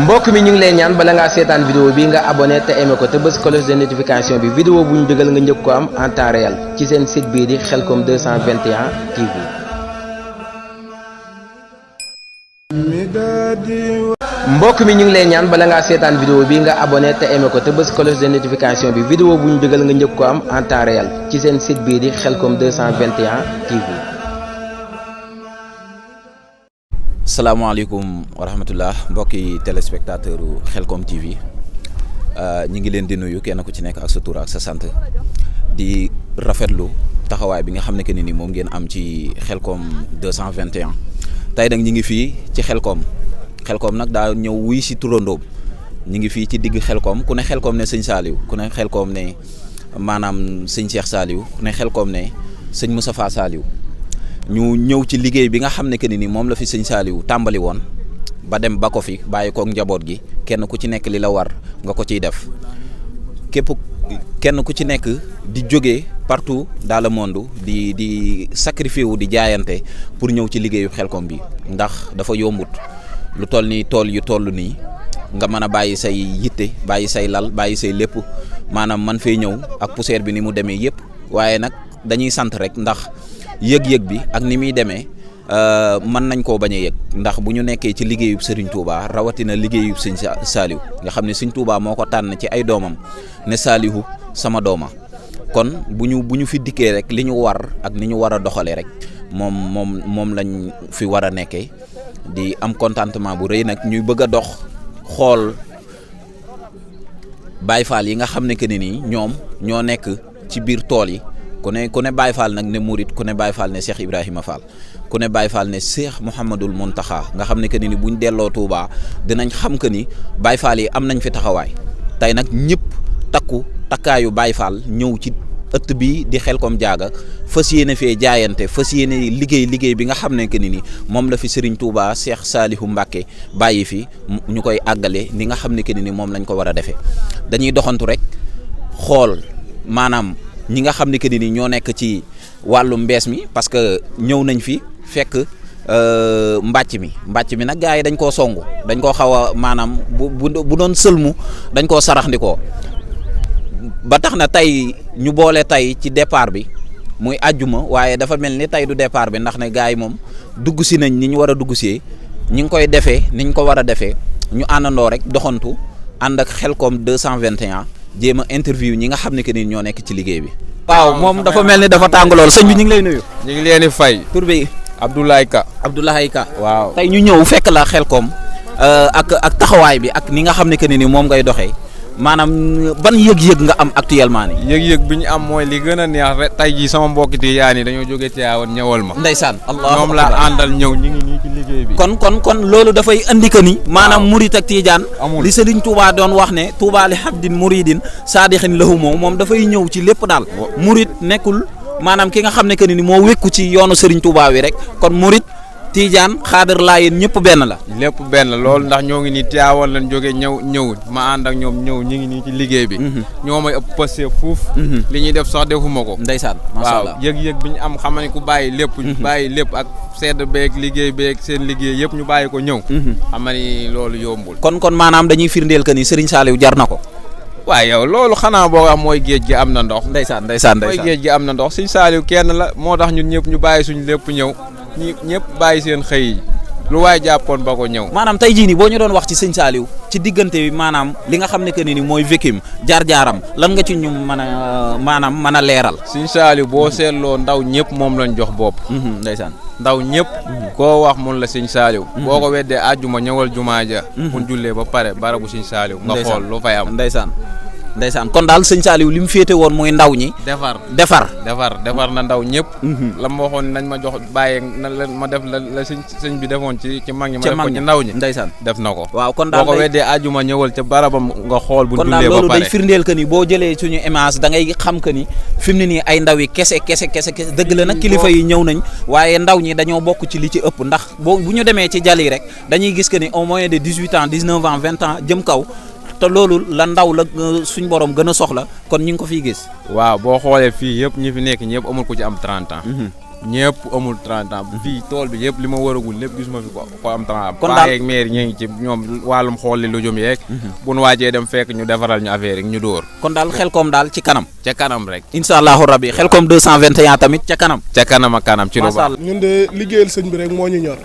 mbokk mi ñu ngi lay ñaan bala ngaa seetaan vidéo bi nga abonné te aimé ko te bës cloche de notification bi vidéo bu ñu dugal nga njëkk ko am en temps réel ci seen site bii di Khelcom 221 TV. mbokk mi ñu ngi lay ñaan bala ngaa seetaan vidéo bi nga abonné te aimé ko te bës cloche de notification bi vidéo bu ñu dugal nga njëkk ko am en temps réel ci seen site bii di Khelcom 221 TV. salaamaaleykum wa rahmatullah mbokki téléspectateur Khelcom TV ñi ngi leen di nuyu kenn ku ci nekk ak sa tur ak sa sant di rafetlu taxawaay bi nga xam ne que ni moom ngeen am ci Khelcom 221 tey nag ñi ngi fii ci Khelcom nag daa ñëw wuy si turandoom ñi ngi fii ci digg Khelcom ku ne Khelcom ne sëñ Saliou ku ne Khelcom ne maanaam sëñ Cheikh Saliou ku ne Khelcom ne sëñ Moustapha Saliou ñu ñëw ci liggéey bi nga xam ne que ni moom la fi sëñ Saliou tàmbali woon ba dem ba ko fi bàyyi koog njaboot gi kenn ku ci nekk li la war nga ko ciy def kenn ku ci nekk di jógee partout dans le monde di sacrifier wu di jaayante pour ñëw ci liggéeyu Khelcom bi ndax dafa yombut lu toll nii tool yu toll nii nga mën a bàyyi say yitte bàyyi say lal bàyyi say lépp maanaam man fay ñëw ak poussière bi ni mu demee yëpp waaye nag dañuy sant rek ndax yëg-yëg bi ak ni muy demee mën nañ koo bañ a yëg ndax bu ñu nekkee ci liggéeyub Serigne Touba rawatina liggéeyub sëñ Saliou nga xam ne sëñ Touba moo ko tànn ci ay doomam ne Saliou sama dooma kon bu ñu fi dikkee rek li ñu war ak ni ñu war a doxalee rek moom lañ fi war a nekkee di am contentement bu rëy nag ñuy bëgg a dox xool Baye Fall yi nga xam ne que ne nii ñoom ñoo nekk ci biir tool yi. ku ne Baye Fall nag ne Mouride ku ne Baye Fall ne Cheikh Ibrahima Fall ku ne Baye Fall ne Cheikh Mouhamadul Mountakha nga xam ne que ni buñ delloo Touba dinañ xam que ni Baye Fall yi am nañ fi taxawaay tey nag ñëpp takkaayu Baye Fall ñëw ci ëtt bi di Khelcom jaaga fas yéene fee jaayante fas yéene liggéey bi nga xam ne que ni moom la fi Serigne Touba Cheikh Saliou Mbacké bàyyi fi ñu koy àggale ni nga xam ne que ni moom lañ ko war a defee dañuy doxantu rek xool maanaam. ñi nga xam ne que ni ñoo nekk ci wàllu mbees mi parce que ñëw nañ fi fekk mbàcc mi nag gars yi dañ koo songu dañ koo xaw a maanaam bu doon sëlmu dañ koo saraxndikoo ba tax na tey ñu boole tey ci départ bi muy àjjuma waaye dafa mel ni tey du départ bi ndax ne gars yi moom dugg si nañ ni ñu war a dugg si ñi ngi koy defee ni ñu ko war a defee ñu àndandoo rek doxantu ànd ak Khelcom 221 jéem a interview ñi nga xam ne que ni ñoo nekk ci liggéey bi. waaw moom dafa mel ni dafa tàng lool sëñ bi ñu ngi lay nuyu. ñu ngi leen di fay. tur bi Abdoulaye Ka. waaw tey ñu ñëw fekk la Khelcom ak taxawaay bi ak ni nga xam ne que ni moom ngay doxee maanaam ban yëg-yëg nga am actuellement nii. yëg-yëg bi ñu am mooy li gën a neex rek tey jii sama mbokki Tijaan yi dañoo jógee Tiwaawan ñëwal ma. ndeysaan allah ñoom la àndal ñëw ñu ngi nii ci liggéey bi. kon loolu dafay andi que ni. maanaam murit ak Tijaan. amul li Serigne Touba doon wax ne Touba li habdin muridin saadixin lahu moom dafay ñëw ci lépp daal. murit nekkul maanaam ki nga xam ne que ni moo wékku ci yoonu Serigne Touba wi rek kon murit Tijaan xaadir Laayeen ñëpp benn la. lépp benn loolu ndax ñoo ngi nii Tiwaawan lañ jógee ñëw ma ànd ak ñoom ñëw ñu ngi nii ci liggéey bi. ñoo may ëpp passé fuuf. li ñuy def sax defuma ko. ndeysaan macha allah waaw yëg-yëg bi ñu am xam ne ku bàyyi lépp. bàyyi lépp ak sedd beeg liggéey beeg seen liggéey yëpp ñu bàyyi ko ñëw. xam ni loolu yombul. kon maanaam dañuy firndeel que ni Serigne Saliou jar na ko. waaw yow loolu xanaa boo xam mooy géej gi am na ndox. ndeysaan mooy géej gi am na ndox Serigne Saliou kenn la moo tax ñun ñëpp ñu bàyyi suñu lépp ñëw ñëpp bàyyi seen xëy yi lu waay jàppoon ba ko ñëw. maanaam tey jii nii boo ñu doon wax ci sëñ Saliou ci diggante bi maanaam li nga xam ne que ni mooy vékim jaar-jaaram lan nga ci ñu mën a leeral. sëñ Saliou boo seetloo ndaw ñëpp moom lañ jox bopp. ndeysaan ndaw ñëpp. koo wax mun la sëñ Saliou. boo ko weddee àjjuma ñëwal jumaa ja. mun jullee ba pare barabu sëñ Saliou. nga xool lu fay am ndeysaan kon daal sëñ Saliou li mu féete woon mooy ndaw ñi. defar na ndaw ñëpp. la ma waxoon nañ ma jox bàyyi na la ma def la sëñ bi defoon ci mag ñi. ma def ko ci ndaw ñi. ndeysaan def na ko. waaw kon daal boo ko weddee àjjuma ñëwal ca barabam nga xool. bu kon daal loolu day firndeel que ni boo jëlee suñu image da ngay xam que ni fi mu ne nii ay ndaw yi kese dëgg la nag kilifa yi ñëw nañ waaye ndaw ñi dañoo bokk ci li ci ëpp ndax bu ñu demee ci jali rek dañuy gis que ni au moins de 18 ans 19 ans 20 ans jëm kaw te loolu la ndaw la suñ borom gën a soxla kon ñu ngi ko fiy gis. waaw boo xoolee fii yëpp ñi fi nekk ñëpp amul ku ci am 30 ans. ñëpp amul 30 ans fii tool bi yëpp li ma waragul lépp gisuma fi ko am 30 ans. kon daal yeeg maire ñu ngi ci ñoom wàllum xool li lu jëm yeeg. bu nu waajee dem fekk ñu defaral ñu affaire yi ñu dóor. kon daal Xelcom daal ci kanam. ca kanam rek. incha allahu rabi Xelcom 221 tamit ca kanam. ca kanam ak kanam ci lu baax. ñun de liggéeyal sëñ bi rek moo ñu ñor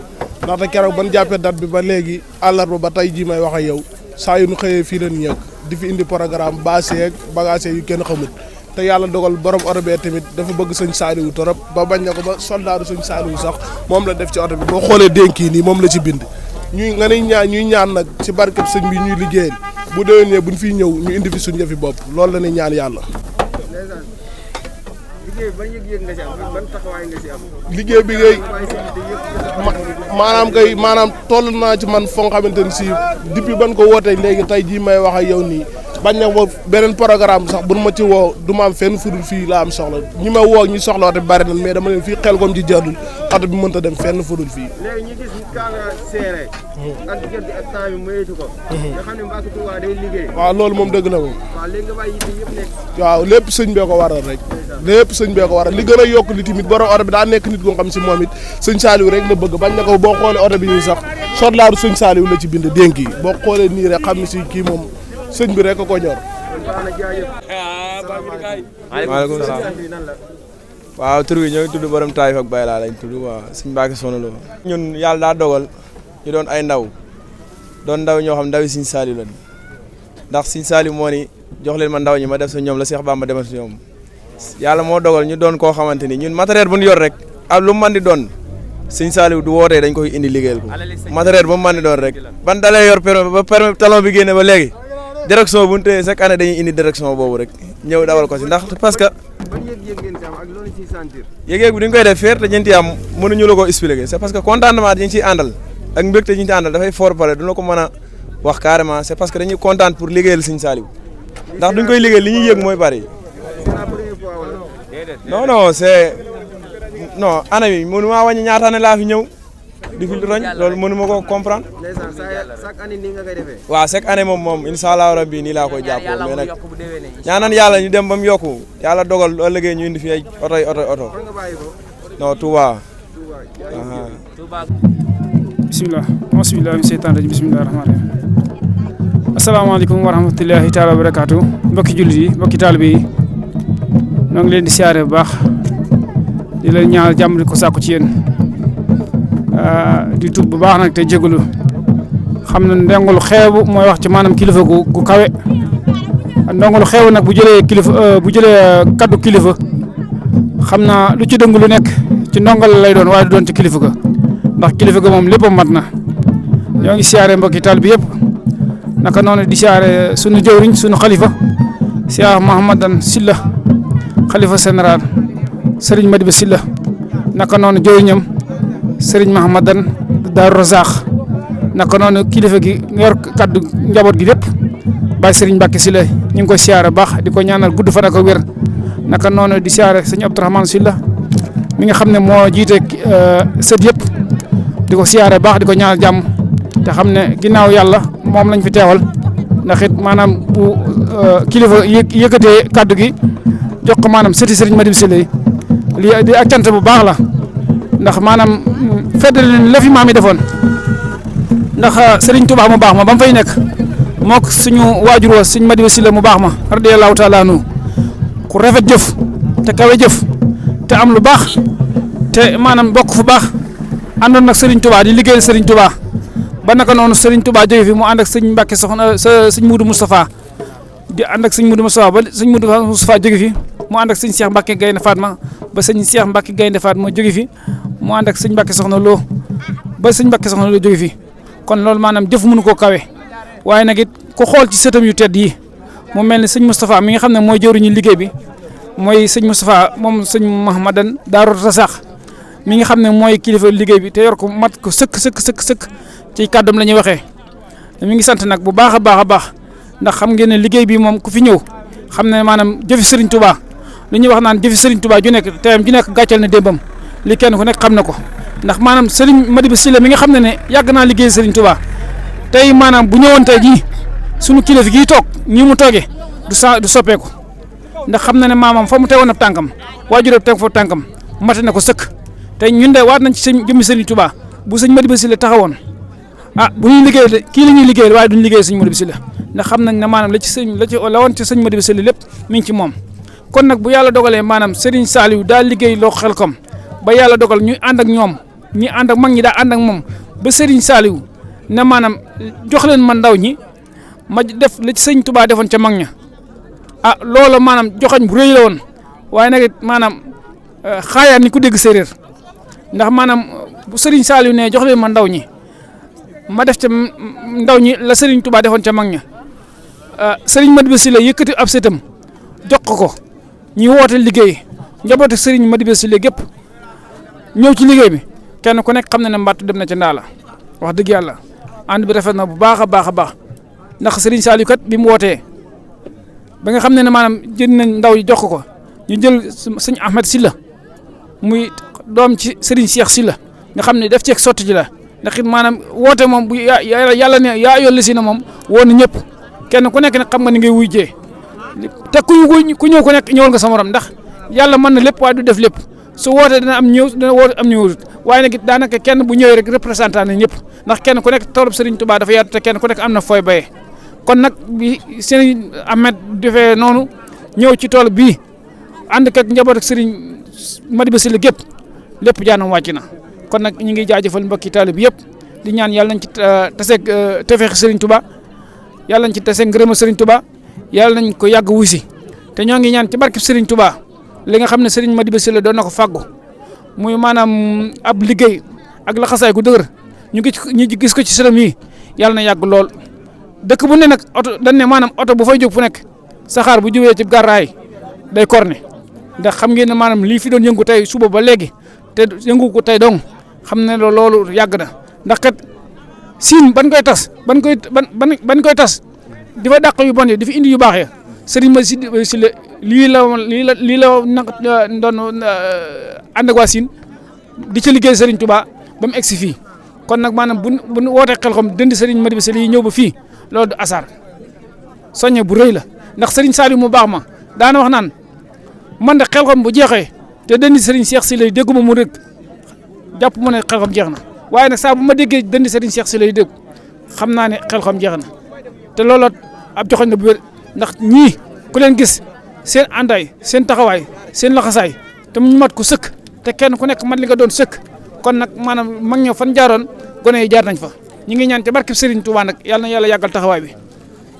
ndaxte keroog ban jàppee date bi ba léegi àllarba ba tey jii may wax ak yow saa yu nu xëyee fii leen ñëkk di fi indi programme baase yeeg bagage yu kenn xamut te yàlla dogal borom oto bee tamit dafa bëgg sëñ Saliou torop ba bañ na ko ba soldaaru sëñ Saliou sax moom la def ci oto bi boo xoolee dénk yi nii moom la ci bind ñuy ñaan nag ci barkeb sëñ bi ñuy liggéeyal bu déwénee buñ fiy ñëw ñu indi fi suñ yëfi bopp loolu la ñuy ñaan yàlla. liggéey bi ngay maanaam toll naa ci man foo xamante ni si depuis ban ko wootee léegi tey jii may wax ak yow nii bañ na ko beneen programme sax bu ma ci woo du ma am fenn fudul fii laa am soxla ñi ma woo ñi soxla oto bi bari na mais dama leen fii Xelcom ci jërdul oto bi mënta dem fenn fudul fii. léegi ñu gis kaa nga seere ak diggante ak temps bi moyetu ko nga xam ne Mbacké Touba day liggéey. waaw loolu moom dëgg la moom. waaw léegi nga bàyyi yitte yëpp nekk. waaw lépp sëñ bee ko waral rek. lépp sëñ bee ko waral li gën a yokk li tamit borom oto bi daa nekk nit ko xam si moom it sëñ Saliou rek la bëgg bañ na ko boo xoolee oto bi nii sax sotlaaru sëñ Saliou la ci bind dénk yi boo xoolee nii rek xam ne si kii moom sëñ bi rek ko ñor. maaleykum salaam. waaw tur bi ñoo ngi tudd borom Taïf ak Bayla lañ tudd waaw sëñ Mbacké Soxna Lo. ñun yàlla daa dogal ñu doon ay ndaw ñoo xam ndawi sëñ Saliou lañ ndax sëñ Saliou moo ni jox leen ma ndaw ñi ma def sa ñoom la Cheikh Bamba demal sa ñoom yàlla moo dogal ñu doon koo xamante ni ñun matériel bu ñu yor rek ak lu mu mën di doon sëñ Saliou du wootee dañ koy indi liggéeyal ko matériel bu mu mën di doon rek ban dalee yor permis ba permis talon bi génne ba léegi direction bu ñu tëyee chaque année dañuy indi direction boobu rek ñëw dawal ko si ndax parce que yëg-yëg bi duñ koy def fier te ñeenti am mënuñu la ko expliquer c'est parce que contentement dañu ciy àndal ak mbégte ñu ci àndal dafay fort pare du la ko mën a wax carrément c'est parce que dañuy kontaan pour liggéeyal sëñ Saliou ndax duñ koy liggéeyal li ñuy yëg mooy bari non c'est non année bi mënu maa wàññi ñaata année laa fi ñëw di fi roñ loolu mënu ma ko comprendre. chaque année nii nga koy defee. waaw chaque année moom incha allah rabbi nii laa koy jàppoo mais nag ñaanan yàlla ñu dem ba mu yokku yàlla dogal lu ëllëgee ñu indi fi ay oto non Touba. bisimilah bisimilah mi seytaan rajim bisimilah rahmaani rahim asalaamaaleykum wa rahmatullahi taala wa barakaatu mbokki jullit yi mbokki taalibe yi ñoo ngi leen di siyaare bu baax di leen ñaanal jàmm di ko sàkku ci yéen di tub bu baax nag te jégalu xam na ndongolu xeebu mooy wax ci maanaam kilifa gu kawe ndongolu xeebu nag bu jëlee kaddu kilifa xam naa lu ci dëng lu nekk ci ndongal lay doon waaye du doon ci kilifa ga ndax kilifa ga moom lépp mat na ñoo ngi siyaare mbokki taalibe bi yëpp naka noonu di siyaare sunu jëwriñ sunu xalifa Cheikh Mouhamadan Sylla xalifa général Serigne Madiba Sylla naka noonu jëwriñam Serigne Mahamadan Daaru Razaax naka noonu kilifa gi yor kaddu njaboot gi lépp Baye Serigne Mbacké Sylla ñu ngi koy siyaare baax di ko ñaanal gudd fan ak wér naka noonu di siyaare Serigne Abdourahmane Sylla mi nga xam ne moo jiite sët yëpp di ko siyaare baax di ko ñaanal jàmm te xam ne ginnaaw yàlla moom lañ fi teewal ndax it maanaam bu kilifa yëkkatee kaddu gi jox ko maanaam sëti Serigne Madiba Sylla yi lii di ak cant bu baax la ndax maanaam feddali la fi maam yi defoon ndax Serigne Touba mu baax ma ba mu fay nekk mook suñu waajur wa Serigne Madiba Sylla mu baax ma radiyallahu taala anhu ku rafet jëf te kawe jëf te am lu baax te maanaam bokk fu baax àndoon nag Serigne Touba di liggéeyal Serigne Touba ba naka noonu Serigne Touba jóge fi mu ànd ak sëñ Mbacké soxna sëñ Moudou Moustapha di ànd ak sëñ Moudou Moustapha ba sëñ Moudou Moustapha jóge fi mu ànd ak sëñ Cheikh Mbacké Gaynde Fatma ba sëñ Cheikh Mbacké Gaynde Fatma jóge fi mu ànd ak sëñ Mbacké Soxna Lo ba sëñ Mbacké Soxna Lo jóge fi kon loolu maanaam jëf mënu koo kawe waaye nag it ku xool ci sëtam yu tedd yi mu mel ni sëñ Moustapha mi nga xam ne mooy jëwriñu liggéey bi mooy sëñ Moustapha moom sëñ Mahamadan Daaru Razaax mi nga xam ne mooy kilifa liggéey bi te yor ko mat ko sëkk ci kàddam la ñuy waxee mi ngi sant nag bu baax a baax ndax xam ngeen ne liggéey bi moom ku fi ñëw xam ne maanaam jëfi Serigne Touba li ñuy wax naan jëfi Serigne Touba ju nekk teyam ju nekk gàccal na démbam li kenn ku nekk xam na ko ndax maanaam Serigne Madiba Sylla mi nga xam ne yàgg naa liggéey Serigne Touba tey maanaam bu ñëwoon tey jii sunu kilifa gii toog nii mu toogee du soppeeku ndax xam na ne maamam fa mu teewoon ab tànkam waajur teg fa tànkam mate na ko sëkk te ñun de waat nañ ci sëñ jëmmi Serigne Touba bu sëñ Madiba Sylla taxawoon bu ñuy liggéey de kii la ñuy liggéeyal waaye duñ liggéey sëñ Madiba Sylla ndax xam nañ ne maanaam la woon ci sëñ Madiba Sylla lépp mi ngi ci moom. kon nag bu yàlla dogalee maanaam Serigne Saliou daal liggéey loo Xelcom ba yàlla dogal ñuy ànd ak ñoom ñi ànd ak mag ñi daa ànd ak moom ba Serigne Saliou ne maanaam jox leen man ndaw ñi ma def la ci sëñ Touba defoon ca mag ña loola maanaam joxañ bu rëy la woon waaye nag it maanaam xaayaat ni ku dégg séeréer ndax maanaam bu Serigne Saliou ne jox leen ma ndaw ñi ma def ca ndaw ñi la Serigne Touba defoon ca mag ña Serigne Madiba Sylla yëkkati ab setam jox ko ñuy woote liggéey njabootu Serigne Madiba Sylla gépp ñëw ci liggéey bi kenn ku nekk xam na ne mbattu dem na ca ndaa la wax dëgg yàlla ànd bi rafet na bu baax a baax a baax ndax Serigne Saliou kat bi mu wootee ba nga xam ne maanaam jënd nañ ndaw yi jox ko ñu jël sëñ Ahmed Sylla muy doom ci Serigne Cheikh Sylla nga xam ne def ceeg sotti ji la ndax it maanaam woote moom bu yàlla ne yaa yolli si na moom woo na ñëpp kenn ku nekk nag xam nga ni ngay wuy jee te ku ñëw ku nekk ñëwal nga sa morom ndax yàlla mën na lépp waaye du def lépp su wootee dina am ñëw dina woote am ñëwut waaye nag it daanaka kenn bu ñëwee rek représentant na ñëpp ndax kenn ku nekk toolub Serigne Touba dafa yaatu te kenn ku nekk am na fooy bayee kon nag bi Serigne Ahmed defee noonu ñëw ci tool bii ànd ak njaboot ak Serigne Madiba Sylla gépp lépp jaanam wàcc na kon nag ñu ngi jaajëfal mbokki taalib yëpp di ñaan yàlla nañ ci taseeg tefeex Serigne Touba yàlla nañ ci taseeg ngërëma Serigne Touba yàlla nañ ko yàgg wuusi te ñoo ngi ñaan ci barke Serigne Touba li nga xam ne Serigne Madiba Sylla doon na ko fàggu muy maanaam ab liggéey ak laxasaay gu dëgër ñu gis ko ci sërëm yi yàlla na yàgg lool dëkk bu ne nag oto dañ ne maanaam oto bu fay jóg fu nekk saxaar bu jubee ci gàrraay day korne ndax xam ngeen ne maanaam lii fi doon yëngu tey suba ba léegi te yëngu ko tey dong xam ne loolu yàgg na ndax kat siin ban koy tas ban koy tas di fa dàq yu bon yi di fi indi yu baax ya Serigne Madiba Sylla lii la nag doon ànd ak waa siin di ci liggéey Serigne Touba ba mu egsi fii kon nag maanaam bu wootee Xelcom dënd Serigne Madiba Sylla yi ñëw ba fii loolu du asaar soññe bu rëy la ndax Serigne Saliou mu baax ma daana wax naan man de Xelcom bu jeexee te dënd Serigne Cheikh Sylla yi dégguma mu rek jàpp mu ne Xelcom jeex na waaye nag saa bu ma déggee dënd Serigne Cheikh Sylla yi dégg xam naa ne Xelcom jeex na te looloo ab joxoñ na bu wér ndax ñii ku leen gis seen àndaay seen taxawaay seen laxasaay te mu mat ku sëkk te kenn ku nekk man li nga doon sëkk kon nag maanaam mag ñoo fan jaaroon gone yi jaar nañ fa ñu ngi ñaan ci barkeb Serigne Touba nag yàlla na yàlla yàggal taxawaay bi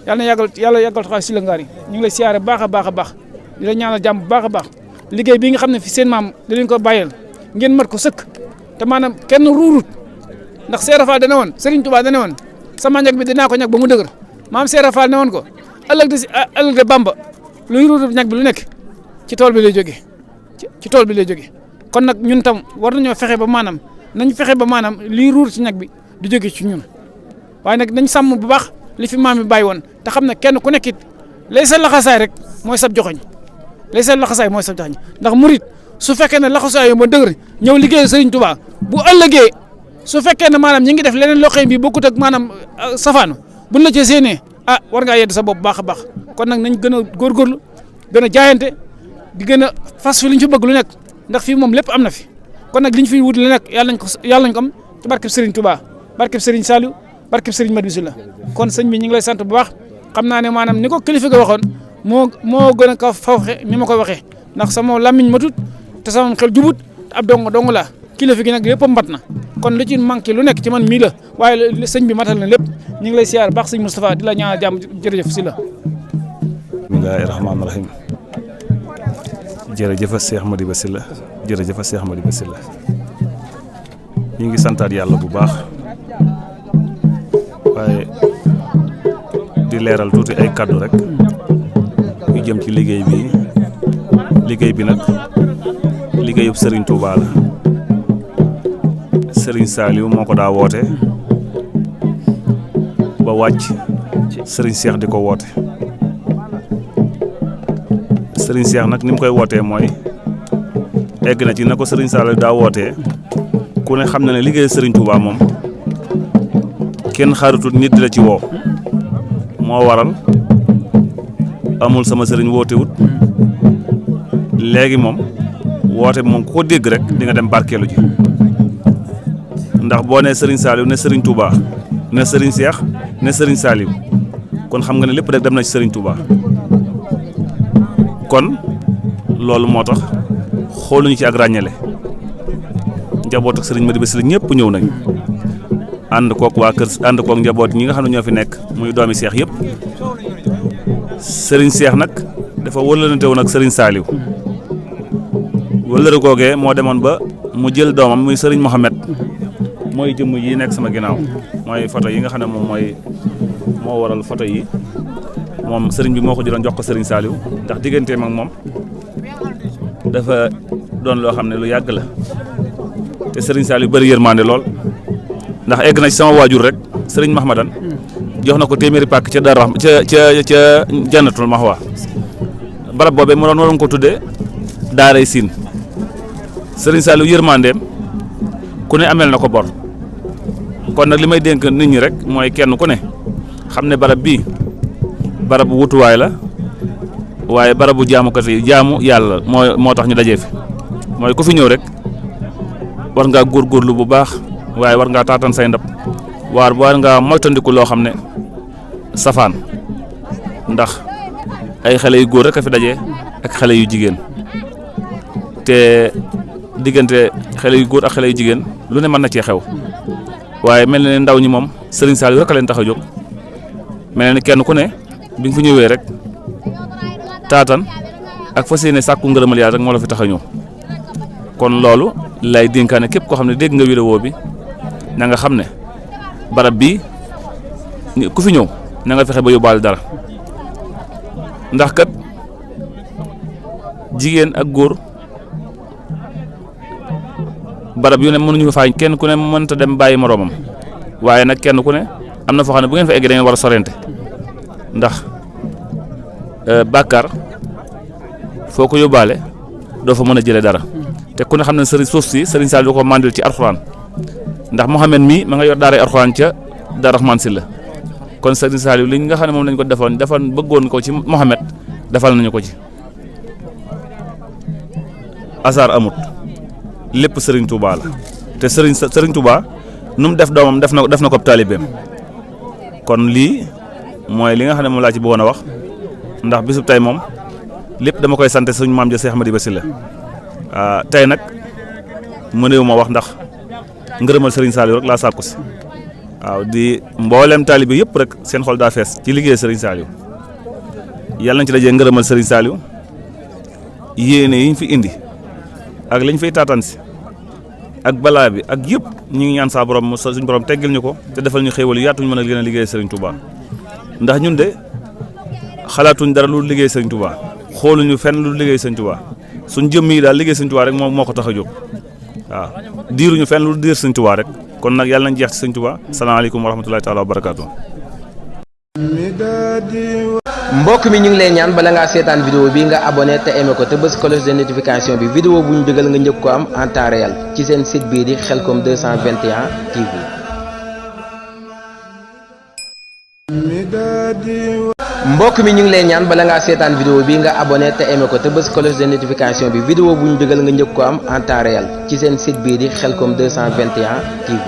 yàlla na yàggal taxawaay Sylla Ngaar yi ñu ngi lay siyaare baax a baax a baax di la ñaanal jàmm bu baax a baax liggéey bii nga xam ne fi seen maam da leen ko bàyyeel ngeen mat ko sëkk te maanaam kenn ruurut ndax Seera Fall dana woon Serigne Touba dana woon sama ñag bi dinaa ko ñag ba mu dëgër maam Seera Fall ne woon ko ëllëg de Bamba luy ruurut ñag bi lu nekk ci tool bi lay jógee ci tool bi lay jógee kon nag ñun tam war nañoo fexe ba maanaam nañ fexe ba maanaam liy ruur ci ñag bi du jóge ci ñun waaye nag nañ sàmm bu baax li fi maam yi bàyyi woon te xam ne kenn ku nekk it lay sa laxasaay rek mooy sab joxoñ lay sa laxasaay mooy sab joxoñ ndax murit su fekkee ne laxasaay yi ma dëgër ñëw liggéey Serigne Touba bu ëllëgee su fekkee ne maanaam ñi ngi def leneen loo xam bi bokkut ak maanaam safaanu buñ la ci séenee war ngaa yedd sa bopp baax a baax kon nag nañ gën a góorgóorlu gën a jaayante di gën a fas fi li ñu fi bëgg lu nekk ndax fii moom lépp am na fi kon nag li ñu fi wut lu nekk yàlla nañ ko am ci barkeb Serigne Touba barkeb Serigne Saliou barkeb Serigne Madiba Sylla kon sëñ bi ñu ngi lay sant bu baax xam naa ne maanaam ni ko kilifa ga waxoon moo gën a ko fawxe ni ma ko waxee ndax sama lamiñ matut te sama xel jubut te ab dong la kilifa gi nag lépp mbat na kon lu ci manqué lu nekk ci man mii la waaye sëñ bi matal na lépp ñu ngi lay siyaar baax sëñ Moustapha di la ñaanal jàmm jërëjëf Sylla. bismillaahi rahmaani rahiim jërëjëf Cheikh Madiba Sylla jërëjëf Cheikh Madiba Sylla ñu ngi santaat yàlla bu baax waaye di leeral tuuti ay kaddu rek yu jëm ci liggéey bi nag liggéeyub Serigne Touba la Serigne Saliou moo ko daa woote ba wàcc Serigne Cheikh di ko woote Serigne Cheikh nag ni mu koy wootee mooy egg na ci na ko Serigne Saliou daa wootee ku ne xam na ne liggéey Serigne Touba moom kenn xaaratul nit di la ci woo moo waral amul sama sëriñ woote wut léegi moom woote moom ku ko dégg rek di nga dem barkeelu ji ndax boo nee Serigne Saliou ne Serigne Touba ne Serigne Cheikh ne Serigne Saliou kon xam nga ne lépp rek dem na ci Serigne Touba kon loolu moo tax xooluñu ci ak ràññale njaboot ak Serigne Madiba Sylla ñëpp ñëw nañ ànd kook waa kër ànd kook njaboot ñi nga xam ne ñoo fi nekk muy doomi Cheikh yëpp Serigne Cheikh nag dafa wëlërante woon ak Serigne Saliou wëlëre googee moo demoon ba mu jël doomam muy Serigne Mohamed mooy jëmm yi nekk sama ginnaaw mooy photo yi nga xam ne moom moo waral photo yi moom Serigne bi moo ko jëloon jox ko Serigne Saliou ndax digganteem ak moom dafa doon loo xam ne lu yàgg la te Serigne Saliou bëri yërmande lool ndax egg na ci sama waajur rek Serigne Mahmadan jox na ko téeméeri pàkk ca Dar Rahma ca Jannatul Mahwa barab boobee mu doon ko tuddee Daaray Siin Serigne Saliou yërmandeem ku ne amel na ko bor kon nag li may dénk nit ñi rek mooy kenn ku ne xam ne barab bii barabu wutuwaay la waaye barabu jaamukat yi jaamu yàlla moo tax ñu dajee fi mooy ku fi ñëw rek war ngaa góorgóorlu bu baax waaye war ngaa taatan say ndab war ngaa moytandiku loo xam ne safaan ndax ay xale yu góor rek a fi daje ak xale yu jigéen te diggante xale yu góor ak xale yu jigéen lu ne mën na cee xew waaye mel na ne ndaw ñi moom Serigne Saliou rek a leen tax a jóg mel na ne kenn ku ne bi nga fi ñëwee rek taatan ak fas yéene sàkku ngërëmal yàlla rek moo la fi tax a ñëw kon loolu lay dénkaane képp koo xam ne dégg nga vidéo bi na nga xam ne barab bii ku fi ñëw na nga fexe ba yóbbaale dara ndax kat jigéen ak góor barab yu ne mënuñu fa faañ kenn ku ne mënta dem bàyyi moroomam waaye nag kenn ku ne am na foo xam ne bu ngeen fa eggee da ngeen war a sorente ndax bàkkaar foo ko yóbbaale doo fa mën a jëlee dara te ku ne xam ne sëriñ suuf si Serigne Saliou ko mandil ci alxuraan ndax Mohamed mii ma nga yor daaray alxuraan ca Dar Rahman Sylla kon Serigne Saliou li nga xam ne moom lañ ko defoon bëggoon ko ci Mohamed defal nañu ko ci asaar amut lépp Serigne Touba la te Serigne Touba nu mu def doomam def na ko taalibeem kon lii mooy li nga xam ne moom laa ci bëggoon a wax ndax bisub tey moom lépp dama koy sant suñu maam ja Cheikh Madiba Sylla tey nag mëneewu ma wax ndax ngërëmal Serigne Saliou rek laa sàkku si waaw di mboolem taalibe yëpp rek seen xol daa fees ci liggéey Serigne Saliou yàlla nañ ci dajee ngërëmal Serigne Saliou yéene yiñ fi indi ak lañ fay taataan si ak balaa bi ak yëpp ñu ngi ñaan saa borom suñu borom teggil ñu ko te defal ñu xéewal yu yaatuñ mën a gën a liggéey Serigne Touba ndax ñun de xalaatuñ dara lu liggéey Serigne Touba xooluñu fenn lu liggéey Serigne Touba suñ jëmm yi daal liggéey Serigne Touba rek moo ko tax a jóg waaw diiruñu fenn lu diir Serigne Touba rek kon nag yàlla nañ jeex ci Serigne Touba salaamaaleykum wa rahmatulahi taala wa barakaatu. mbokk mi ñu ngi lay ñaan bala ngaa seetaan vidéo bi nga abonné te aimé ko te bës cloche de notification bi vidéo bu ñu dugal nga njëkk ko am en temps réel ci seen site bii di Khelcom 221 TV. mbokk mi ñu ngi lay ñaan bala ngaa seetaan vidéo bi nga abonné te aimé ko te bës cloche de notification bi vidéo bu ñu dugal nga njëkk ko am en temps réel ci seen site bii di Khelcom 221 TV.